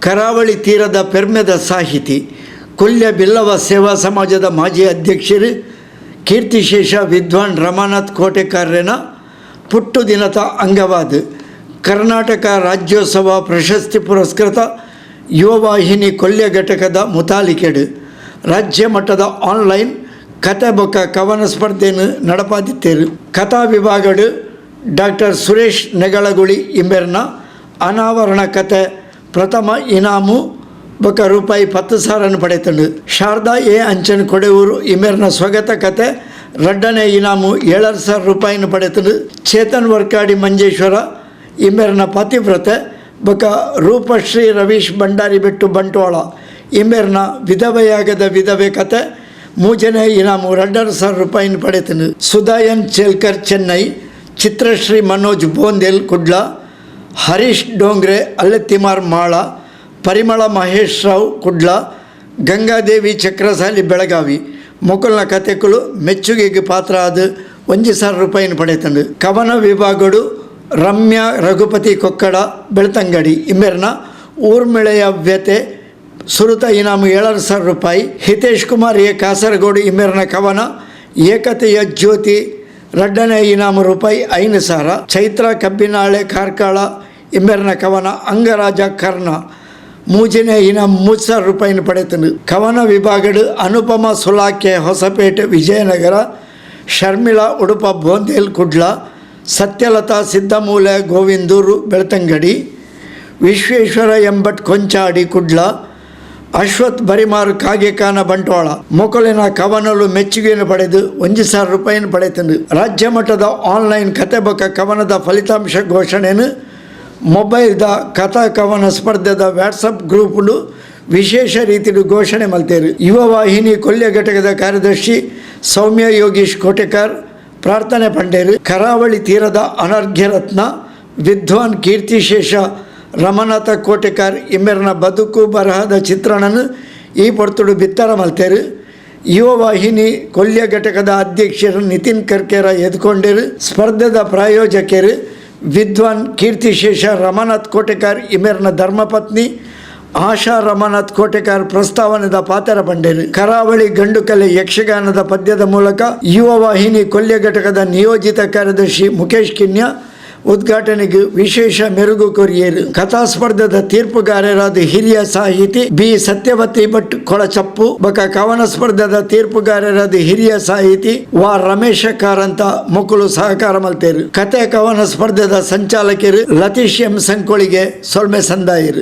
ಕರಾವಳಿ ತೀರದ ಪೆರ್ಮೆದ ಸಾಹಿತಿ, ಕೊಲ್ಯ ಬಿಲ್ಲವ ಸೇವಾ ಸಮಾಜದ ಮಾಜಿ ಅಧ್ಯಕ್ಷರು, ಕೀರ್ತಿಶೇಷ ವಿದ್ವಾನ್ ರಮಾನಾಥ್ ಕೋಟೆಕಾರ್ರೆನ ಪುಟ್ಟು ದಿನದ ಅಂಗವಾದ ಕರ್ನಾಟಕ ರಾಜ್ಯೋತ್ಸವ ಪ್ರಶಸ್ತಿ ಪುರಸ್ಕೃತ ಯುವವಾಹಿನಿ ಕೊಲ್ಯ ಘಟಕದ ಮುತಾಲಿಕೆಡು ರಾಜ್ಯ ಮಟ್ಟದ ಆನ್ಲೈನ್ ಕತೆ ಬೊಕ್ಕ ಕವನ ಸ್ಪರ್ಧೆಯನ್ನು ನಡಪಾದಿತ್ತೇರು. ಕಥಾ ವಿಭಾಗಡು ಡಾಕ್ಟರ್ ಸುರೇಶ್ ನೆಗಳಗುಳಿ ಇಂಬೆರ್ನ ಅನಾವರಣ ಕತೆ ಪ್ರಥಮ ಇನಾಮು ಬೊಕ್ಕ ರೂಪಾಯಿ 10,000 ಪಡೆತಂಡು. ಶಾರದಾ ಎ ಅಂಚನ್ ಕೊಡೆಯೂರು ಇಂಬೆರ್ನ ಸ್ವಗತ ಕತೆ ರಡ್ಡನೆ ಇನಾಮು 7,500 ರೂಪಾಯಿನ ಪಡೆತಂಡು. ಚೇತನ್ ವರ್ಕಾಡಿ ಮಂಜೇಶ್ವರ ಇಂಬೆರ್ನ ಪತಿವ್ರತೆ ಬೊಕ್ಕ ರೂಪಶ್ರೀ ರವೀಶ್ ಭಂಡಾರಿ ಬೆಟ್ಟು ಬಂಟ್ವಾಳ ಇಂಬೆರ್ನ ವಿಧವೆಯಾಗದ ವಿಧವೆ ಕತೆ ಮೂಜನೆ ಇನಾಮು 2,500 ರೂಪಾಯಿನ ಪಡೆತಂಡು. ಸುಧಾಯನ್ ಚೇಲ್ಕರ್ ಚೆನ್ನೈ, ಚಿತ್ರಶ್ರೀ ಮನೋಜ್ ಬೋಂದೇಲ್ ಕುಡ್ಲ, ಹರೀಶ್ ಡೋಂಗ್ರೆ ಅಲ್ಲೆತ್ತಿಮಾರ್ ಮಾಳ, ಪರಿಮಳ ಮಹೇಶ್ ರಾವ್ ಕುಡ್ಲ, ಗಂಗಾದೇವಿ ಚಕ್ರಸಾಲಿ ಬೆಳಗಾವಿ ಮೊಕಲ್ನ ಕತೆಗಳು ಮೆಚ್ಚುಗೆಗೆ ಪಾತ್ರ ಆದ 1,000 ರೂಪಾಯಿನ ಪಡೆತಂಡು. ಕವನ ವಿಭಾಗಡು ರಮ್ಯಾ ರಘುಪತಿ ಕೊಕ್ಕಡ ಬೆಳ್ತಂಗಡಿ ಇಂಬೆರ್ನ ಊರ್ಮಿಳೆಯ ವ್ಯತೆ ಸುರುತ ಇನಾಮು 7,500 ರೂಪಾಯಿ. ಹಿತೇಶ್ ಕುಮಾರ್ ಎ ಕಾಸರಗೋಡು ಇಂಬೆರ್ನ ಕವನ ಏಕತೆಯ ಜ್ಯೋತಿ ರಡ್ಡನೆ ಇನಾಮು ರೂಪಾಯಿ 5,000. ಚೈತ್ರ ಕಬ್ಬಿನಾಳೆ ಕಾರ್ಕಳ ಇಂಬೆರ್ನ ಕವನ ಅಂಗರಾಜ ಕರ್ಣ ಮೂಜನೆ ಇನಾಮು 3,000 ರೂಪಾಯಿನ ಪಡೆತನು. ಕವನ ವಿಭಾಗಡು ಅನುಪಮ ಸುಲಾಕೆ ಹೊಸಪೇಟೆ ವಿಜಯನಗರ, ಶರ್ಮಿಳಾ ಉಡುಪ ಬೋಂದೇಲ್ ಕುಡ್ಲ, ಸತ್ಯಲತಾ ಸಿದ್ದಮೂಲೆ ಗೋವಿಂದೂರು ಬೆಳ್ತಂಗಡಿ, ವಿಶ್ವೇಶ್ವರ ಎಂಬಟ್ ಕೊಂಚಾಡಿ ಕುಡ್ಲ, ಅಶ್ವಥ್ ಬರಿಮಾರು ಕಾಗೆಕಾನ ಬಂಟ್ವಾಳ ಮೊಕಲಿನ ಕವನಲು ಮೆಚ್ಚುಗೆಯನ್ನು ಪಡೆದು 1,000 ರೂಪಾಯಿಯನ್ನು ಪಡೆತಂದು. ರಾಜ್ಯ ಮಟ್ಟದ ಆನ್ಲೈನ್ ಕತೆ ಬೊಕ್ಕ ಕವನದ ಫಲಿತಾಂಶ ಘೋಷಣೆಯನ್ನು ಮೊಬೈಲ್ದ ಕಥಾ ಕವನ ಸ್ಪರ್ಧೆದ ವಾಟ್ಸಪ್ ಗ್ರೂಪ್ಲು ವಿಶೇಷ ರೀತಿಯಲ್ಲಿ ಘೋಷಣೆ ಮಲ್ತೇರು. ಯುವ ವಾಹಿನಿ ಕೊಲ್ಯ ಘಟಕದ ಕಾರ್ಯದರ್ಶಿ ಸೌಮ್ಯ ಯೋಗೀಶ್ ಕೋಟೆಕಾರ್ ಪ್ರಾರ್ಥನೆ ಪಂಡೇರು. ಕರಾವಳಿ ತೀರದ ಅನರ್ಘ್ಯ ರತ್ನ ವಿದ್ವಾನ್ ಕೀರ್ತಿಶೇಷ ರಮನಾಥ ಕೋಟೆಕಾರ್ ಇಮ್ಮೆರ್ನ ಬದುಕು ಬರಹದ ಚಿತ್ರಣನು ಈ ಪೊರ್ತುಡು ಬಿತ್ತರ ಮಲ್ತೇರು. ಯುವ ವಾಹಿನಿ ಕೊಲ್ಯ ಘಟಕದ ಅಧ್ಯಕ್ಷರು ನಿತಿನ್ ಕರ್ಕೇರ ಎದ್ಕೊಂಡಿರು. ಸ್ಪರ್ಧೆದ ಪ್ರಾಯೋಜಕರು ವಿದ್ವಾನ್ ಕೀರ್ತಿಶೇಷ ರಮನಾಥ್ ಕೋಟೆಕಾರ್ ಇಮೆರ್ನ ಧರ್ಮಪತ್ನಿ ಆಶಾ ರಮನಾಥ್ ಕೋಟೆಕಾರ್ ಪ್ರಸ್ತಾವನೆದ ಪಾತ್ರ ಪಂಡೇರು. ಕರಾವಳಿ ಗಂಡುಕಲೆ ಯಕ್ಷಗಾನದ ಪದ್ಯದ ಮೂಲಕ ಯುವ ವಾಹಿನಿ ಕೊಲ್ಯ ಘಟಕದ ನಿಯೋಜಿತ ಕಾರ್ಯದರ್ಶಿ ಮುಖೇಶ್ ಕಿನ್ಯ ಉದ್ಘಾಟನೆಗೆ ವಿಶೇಷ ಮೆರುಗು ಕೊರಿಯರು. ಕಥಾ ಸ್ಪರ್ಧೆದ ತೀರ್ಪುಗಾರರಾದ ಹಿರಿಯ ಸಾಹಿತಿ ಬಿ ಸತ್ಯವತಿ ಭಟ್ ಕೊಳಚಪ್ಪು ಬಕ ಕವನ ಸ್ಪರ್ಧೆದ ತೀರ್ಪುಗಾರರಾದ ಹಿರಿಯ ಸಾಹಿತಿ ವಾ ರಮೇಶ ಕಾರಂತ ಮೊಕ್ಕಲು ಸಹಕಾರ ಮಲ್ತೇರು. ಕತೆ ಕವನ ಸ್ಪರ್ಧೆದ ಸಂಚಾಲಕರು ಲತೀಶ್ ಎಂ ಸಂಕೋಳಿಗೆ ಸೊಲ್ಮೆ ಸಂದಾಯರು.